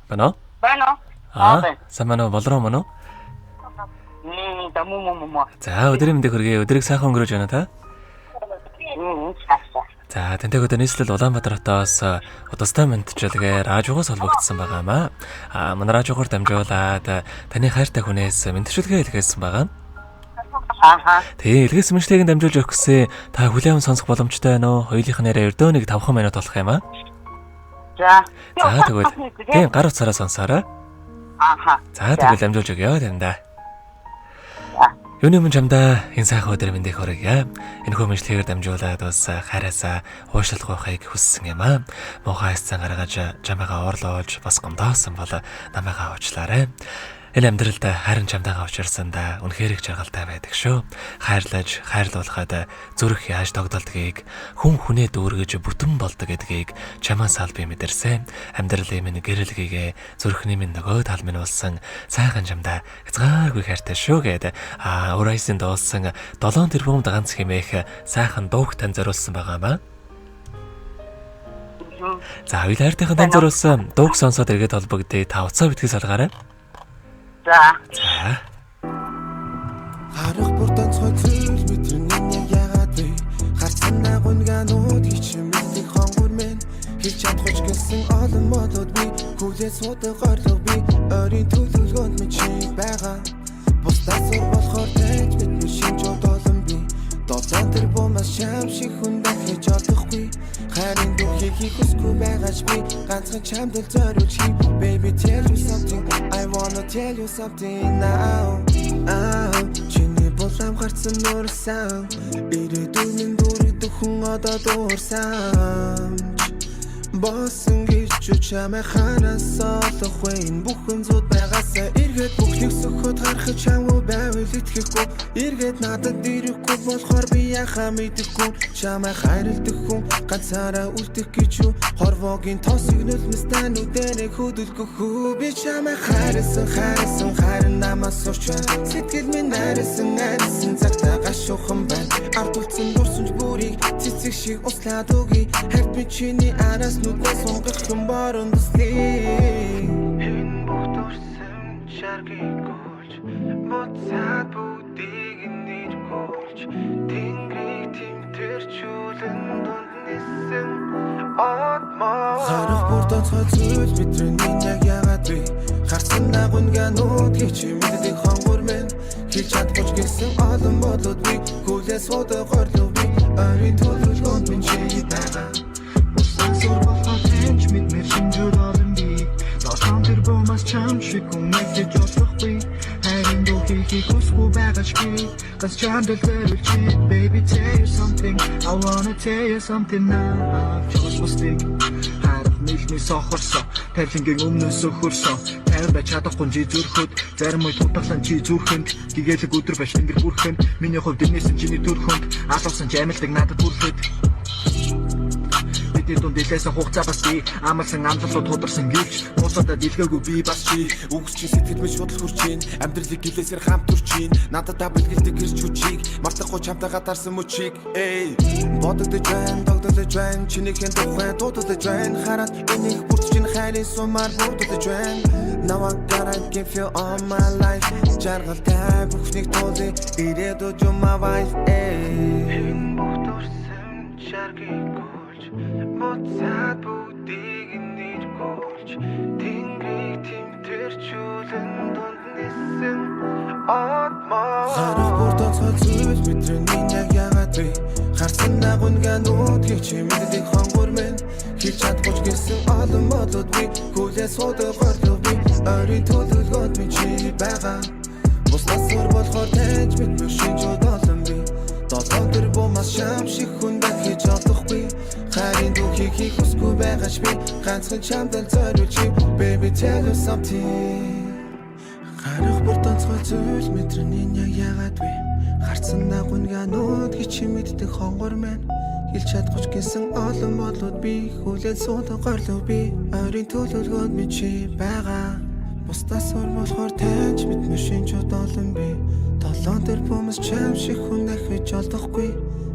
Байна уу? Байна уу? Аа, байна. сайн байна уу? Болроо мөн үү? За муу муу муу. За, өдрийн мэндийг хүргэе. Өдрийг сайхан өнгөрөөж байна та. Цаашаа. За, тэнтэй өдөр нийслэл Улаанбаатар хотоос удастай мэндчилгээ радиогоос холбогдсон байгаамаа. Аа, манай радиогоор дамжуулаад таны хайртай хүнээс мэндчилгээ илгээсэн байгаа. Ааха. Тэгээ илгээсэн мэндчилгээг нь дамжуулж өгөх гэсэн та хүлээн сонсох боломжтой байна уу? Хоёулынх нь яриа ердөө нэг 5 минут болох юм аа. За. За, тэгвэл тийм гар утсаараа сонсоорой. Ааха. За, тэгвэл дамжуулж өгье таньда. За. Юуны өмнө чамдаа энэ сайхан өдөр мэндийг хүргье. Энэхүү мэдлэгээр дамжуулаад бас хайраасаа уушлах байхыг хүссэн юм аа. Муухай цан гаргаж чамайгаа уурлуулж бас гомдоосон бол намайгаа уучлаарай. Энэ амьдралд харин чамтайгаа учирсандаа үнэхээр их жаргалтай байдаг шүү. Хайрлаж, хайрлуулахад зүрх яаж тогтолдгийг, хүн хүнээ дүүргэж бүтэн болдог гэдгийг чамаас ал би мэдэрсэн. Амьдралын минь гэрэлгээгээ зүрхний минь нөгөө тал минь болсон сайхан чамдаа хязгааргүй хайртай шүү гэд Horizon дуулсан 7 тэрбум ганц хэмээх сайхан дууг тань зориулсан байгаамаа. За, үйл хайртайхан тань зориулсан дууг сонсоод эргээд холбогдъё. Та уцаа битгий салгаарай. За. За. Харах бүр тонцгой зүйл мэдрэн энэ яагаад вэ? Харцсан агунганууд хичмэлдэг хонгор мэн. Хэлж чадахгүй ч гэсэн олон бодлоод би хүлээ суудаг горлого би ойрын төлөвлөгөөнд минь чи байгаа. Бусдаас өөр болохоор таж мэдмэн шинж олон би. Долоон тэр бумаас шам шиг хүн дахиж олохгүй. Харин дүүхийг хийх хүсгүй байгаач би ганцхан чамд л зориулж хий. Baby, tell you something, I wanna tell you something now. Ah, чиний булаам гарцсан нуурсан. Ирээдүйн минь дүүрэгдэх хүн одоо дуурсан. Болсон гэж чи чамайг ханаас олох вэ? Энэ бүхэн зуд байгаасаа эргээд бүхнийг сөхөд гарахад чамгүй байвал итгэхгүй. Эргээд надад ирэхгүй болохоор би яхаа мэдэхгүй. Чамайг хайрладаг хүн ганцаараа үлдэх гэж юу? Хорвоогийн тосыг нүлмэс тануудэрэг хөдөлгөх. Би чамайг хайрласан, хайрласан, харин намаас сурч байна. Сэтгэл минь найрсан, найрсан цагтаа гашуухан байна. Ард үлдсэн дурсамж бүрийг цэцэг шиг услаад өгье. Хард би чиний араас нүднээс сунгах юм борон төслий. Энэ бүх дурсамж шаргигүүлж буцаад бүгдийг нэргүүлж тэнгэрийг тэмтэрчүүлэн дунд нисэн одмоо. Харах бүр тонцгой зүйл мэдрэн энэ яг яагаад вэ? Харсан агунганууд хичмэлдэг хонгор мэн. Хэлж чадахгүй ч гэсэн олон бодлоод би хүлээ суудаг горлоо би ойрын төлөвлөгөөнд минь чи байгаа. Бусдаас өөр болохоор таньж мэдмээр шинжүүд олон би. Долоон тэр бумаас чам шиг хүн нэгж болохгүй. Харин дүүхийг хийх хүсгүй байгаач би ганц чамд л зориулж хий. Baby, tell you something, I wanna tell you something now. Чогос бусдыг харах нийлмий сохорсон. Тавилангийн өмнөөс өхөрсөн. Тайван байж чадахгүй чи зүрхөд. Зарим үед хутгалан чи зүрхэнд. Гэгээлэг өдөр байж тэнгэр бүрхэнд. Миний хувьд энэсэн чиний төрхөнд. Алуусан ч амилдаг надад хүрхэд. Бидний дунд илээсэн хугацаа бас би амалсан амлалууд хударсан гэвч муусадад илгээгүй би бас чи. Үгс чи сэтгэл минь шудал хурж чинь. Амьдралыг гэлээсээр хамт төрч чинь. Надад та бэлгэлдэг гэрч хүчийг мартахгүй чамтайгаа дарсан мөчийг. Эй, бодогдож байна, догдолж байна. Чинийхэн тухай дуудаж байна. Хараад энийг бүрт чинь хайрын сумаар буудаж байна. Now I gotta give you all my life. Жаргалтай бүхнийг туулъя. Ирээдүйд you my wife. Эй, энэ бүх дурсамж шаргигүүлж буцаад бүгдийг нэргүүлж тэнгэрийг тэмтэрчүүлэн дунд нисэн одмоо. Харах бүр тонцгой зүйл мэдрэн энэ яг яагаад вэ? Харсан агунганууд хичмэлдэг хонгор мэн. Хэлж чадахгүй ч гэсэн олон бодлоод би хүлээ суудаг горлоо би ойрын төлөвлөгөөнд минь чи байгаа. Бусдаас өөр болохоор таньж мэдмэр шинжүүд олон би. Долоон тэр бумаас шам шиг хүн дахиж олохгүй. Харин дүүхийг хийх хүсгүй байгаач би ганцхан чамд л зориулж хий. Baby, tell you something. Харах бүр тонцгой зүйл мэдрэн энэ яг яагаад вэ? Харцсан агунганууд хичмэддэг хонгор мэн. Хэлж чадахгүй ч гэсэн олон бодлоод би хүлээн суудаг горлоо би ойрын төлөвлөгөөнд минь чи байгаа. Бусдаас өөр болохоор таньж мэдмэр шинжүүд олон би. Долоон тэр бумас чам шиг хүн дахиж олдохгүй.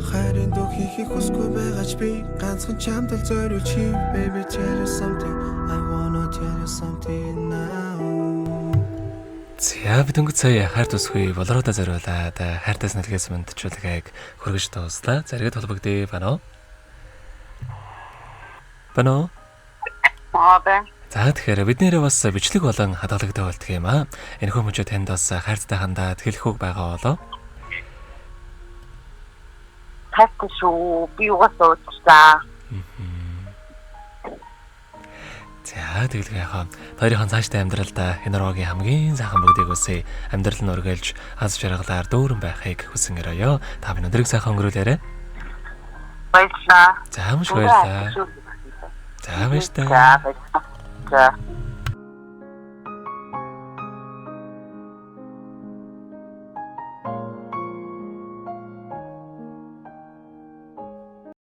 Харин дүүхийг хийх хүсгүй байгаач би ганцхан чамд л зориулж хий. Baby, tell you something, I wanna tell you something now. За бид өнгө сая хайр тусгүй болруудаа зориулаад хайртаас нэлгээс мандчуулгыг хүргэж дууслаа. Заригд холбогдъё байна уу? Байна уу? Аа бэ. За тэгэхээр бид нэрээ бас бичлэг болон хадгалагдах болтго юм аа. Энэхүү мөчөө танд бас хайрцтай хандаад хэлэх үг байгаа болоо. Тасгүй шүү. Би угаасаа уучлаа. За тэгэл яхаа хоёрын цаашдаа амьдралдаа энэ рогийн хамгийн сайхан бүгдийг үсэ амьдрал нь үргэлж аз жаргалаар дүүрэн байхыг хүсэн өрөөё. Та бүхэн өдрийг сайхан өнгөрүүлээрэй. Баярлалаа. За маш баярлалаа. За баярлалаа. За баярлалаа. За.